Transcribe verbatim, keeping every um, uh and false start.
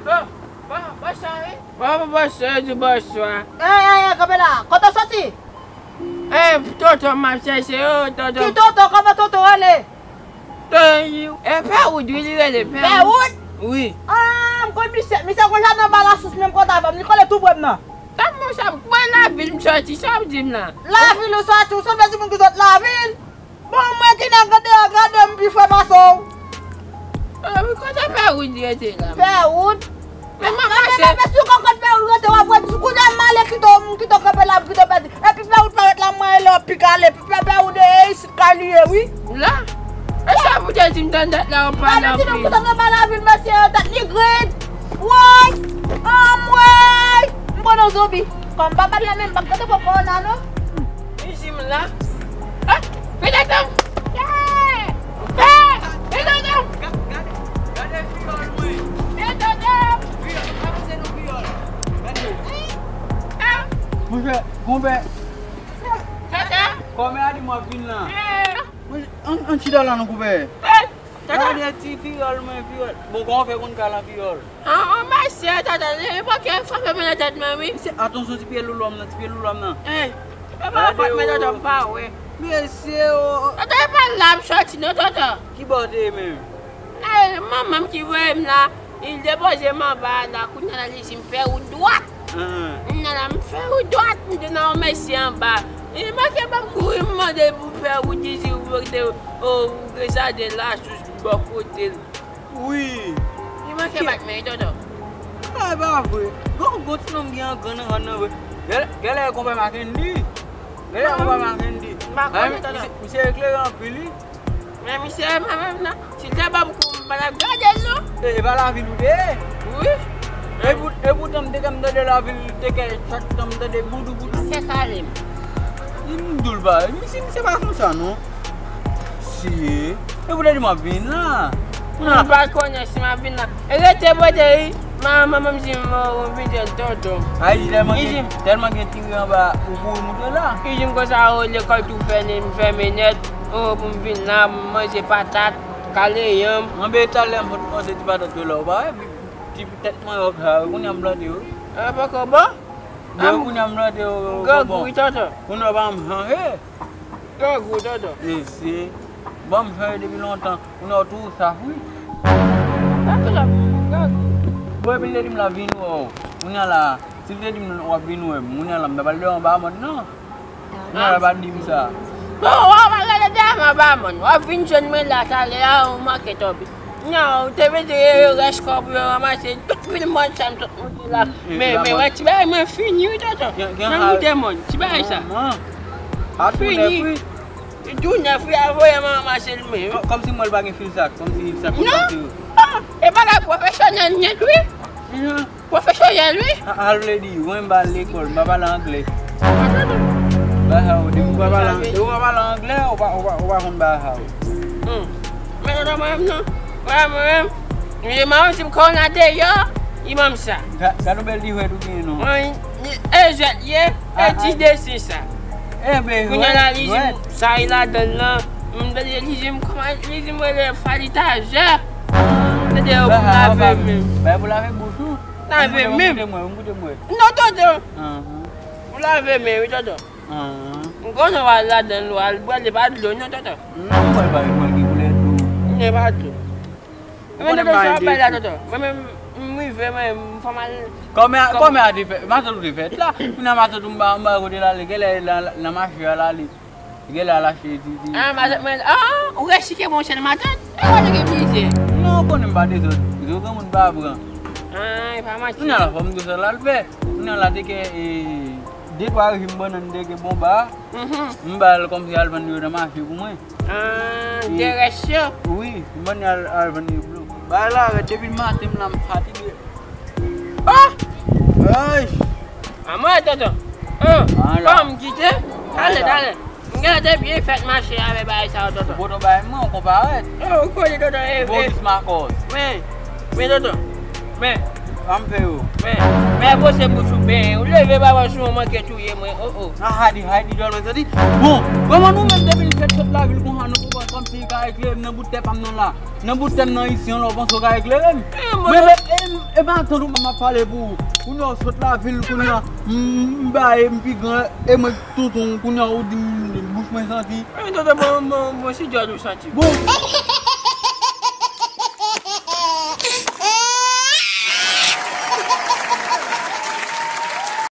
Bon, bon, bonswa, wi. Bon, bon, bonswa, di bonswa. Ey, ey, ey, kanpe la. Kote w soti? Eh, tonton, m ap chèche yo, tonton. Ki tonton? Kòman tonton rele? Tonton, e Pè Wood, wi, li rele Pè Wood. Pè Wood? Wi. Ah, m konn misye. Misye konn jaden anba lasous menm kote avè m. Li kole tou pre m nan. Sa m, sa m, mwen lavil m soti, sa w di m la? Lavil ou soti, ou sanble ti moun ki sot lavil. Bon, mwen ki nan gade a, gade m pi fre pase w. Ah, wi, kote Pè Wood rete la? Pè Wood? Men mwen pase. Men si w konn kote Pè Wood rete, w ap wè, kounye a m ale kite w, m kite w kanpe la, m kite w pèdi. Epi Pè Wood parèt la, mwen rele w ap pi kale. Pè, Pè Wood, e isit kay li ye, wi. La? E sa pou te di m tande la, w ap pale anpil. Gade ti nonm ki sot anba lavil, mesye, tèt li grenn. Woy! Anmwey! M pran nan zonbi. Kòm m pa pale menm, m p ap tande pran kòwona, non. Li di m la. Ah! Vin adan! Vin adan! Gade, gade fiyòl mwen. Vin adan! Fiyòl, pa panse nou fiyòl. Gade. Ah! Monchè, konpè. Tata! Kòmè a di m ap vin la. Eh! Monchè, ann, ann chita la non, konpè. Eh! Tata! Gade ti fiyòl mwen, fiyòl. Bon, kòman w fè konn kal an fiyòl? An, an, mesye, tata, li poko frape mwen nan tèt mwen, wi. Mesye, atansyon, ti pye loulou m nan, ti pye loulou m nan. Eh, e pa fòt mwen, tonton, m pa wè. Mesye, o. Tonton, e pa la m soti, non, tonton. Ki bò w te ye menm? Eh, manman m ki voye m la, li depoze m anba la, kounye a la, li di m fè wout dwat. Kounye a la, m fè wout dwat, m te nan yon mesye anba. Li manke ban m kouri, m mande pou fè wout, li di, ou te, o, ou gen jaden lasous bò kote l. Wi. Li manke bat men, tonton. Ah, e pa vre. Gon, gon ti nonm gen yon grenn nan rann nan vre. Gèlè, gèlè e konpè Mackendy. Gèlè e konpè Mackendy. M pa konnen, tonton. Misye, misye eklere anpil, wi. Men misye, mwen menm nan, si l te ban m kou, m pa t ap gade l, non. E, e pa lavil ou te ye? Wi. E pou, e poutan m te kè m tande lavil, te kè chak tan m tande boudou, boudou. Misye kale m. M di w l pa, misye, misye pa konsa, non. Si, e pou te di m ap vin la. M pa konnen si m ap vin la. E rete pote wi. Manman m di m, o, ou vide tonton. Ay, li tèlman gen, tèlman gen tire anba, ou kouri moute la. Li di m konsa, o, lekòl tou fèmen, m fèmen nèt. O, pou m vin la, m manje patat, kale yanm. Anben, talè m sot manje ti patat yo la, ou pa wè? Ti tèt manyòk sa, kounye a m plante yo. E poko bon? Bon, kounye a m plante yo, bon. Grangou wi, tonton. Kounye a pa m chanje. Grangou, tonton. Mesye, bon, m chanje depi lontan. Kounye a w tou saf, wi. Sa fè la, grangou. Bon, epi l te di m l ap vin wè w. Kounye a la, si l te di m w ap vin wè m, kounye a la, m ta pral dèyè w anba mòn nan. Kounye a la, pa di m sa. Bon, w ap al rete dèyè m anba mòn. W ap vin jwenn mwen la talè a, ou manke tonbe. Non, ou te mete rès kòb yo ranmase tout pil mòn sa m sot moute la. Men, men, wè, ti bagay mwen fini, wi, tonton. Nan moute mòn, ti bagay sa. Fini. Li tou nèf, wi, a voye m ranmase l, men. Kòmsi mwen l pa gen fil sak, kòmsi sak ou pase yo. Non. Ah, e bagay pwofesyonèl nèt, wi. Pwofesyonèl, wi. A, al vle di, mwen m pa al lekòl, m pa pale anglè. Bagay sa yo, depi w pa pale, depi w pa pale anglè, ou pa, ou pa, ou pa konn bagay sa yo. Hmm. Men tonton mwen menm non. Mwen, mwen menm, li manman di m kòwona deyò, li ban m sa. Ga-, gad yon bèl ti jwèt ou genyen non. Mwen, li, e jwèt ye, e ti desen sa. Kounye a la, li di m sa e ladan l lan. M tande li di m kòman, li di m rele Fally Tazè. M tande yo pou m lave men. Bay pou lave bouch ou. Lave men. Mwen, mwen, mwen. Non, tonton. Pou lave men, wi, tonton. M konnen w al ladan l, w al bwè, li pa dlo, non, tonton. Non, mwen pa, mwen gen koulè dlo. Li pa dlo. Mwen menm, tonton, sa w bay la, tonton. Mwen menm, m rive, mwen, m fè mal. Kòmè, kòmè a te fèt, matant ou te fèt la. Kounye a matant ou m pa, m pa kote l ale, genlè nan, nan mache a l ale. Genlè al achte ti, ti. Ah, matant mwen, ah, ou resike bon sèl matant? E pa te gen mizè. Non, ou konnen m pa dezòd. Dezòd granmoun pa pran. Ah, e pa manti. Kounye a la, fò m gon sa l al fè. Kounye a la, te gen, e, de twa rejim bannann, te gen bonba. M ba l kòmsi al vann yo nan mache pou mwen. Ah, de rès yo? Wi, m ban li al, al vann yo blo. Bagay la rèd, depi maten m la m fatige. Ah! Ay! A mwen, tonton. Ah, pa m kite. Talè, talè. M genlè te byen fèt mache avè bagay sa yo, tonton. Ou poto bay mwen, ou konparèt. Oh, ou konnen, tonton, e, bon, e, Bismakòs. Men, men, tonton. Men. Sa m fè yo? Men, men, bwose bouch ou ben. Ou leve baba sou mwen, manke touye mwen. Oh, oh. Ah, Hadi, Hadi, dòl mwen santi. Bon, kòman nou menm depi n fèt sot lavil konsa, nou konprann kòmsi kay Klere m nan bout tè pa m nan la. Nan bout tè m nan isi an, lè w panse w ka eklere m. Mwen, e, e, e pa tann ou m ap pale pou ou. Kounye a w sot lavil, kounye a m, m baye, m pi gran, e mwen k tonton, kounye a ou di m bouch mwen santi. Mwen tonton, mwen, mwen, mwen si djòl ou santi. Bon.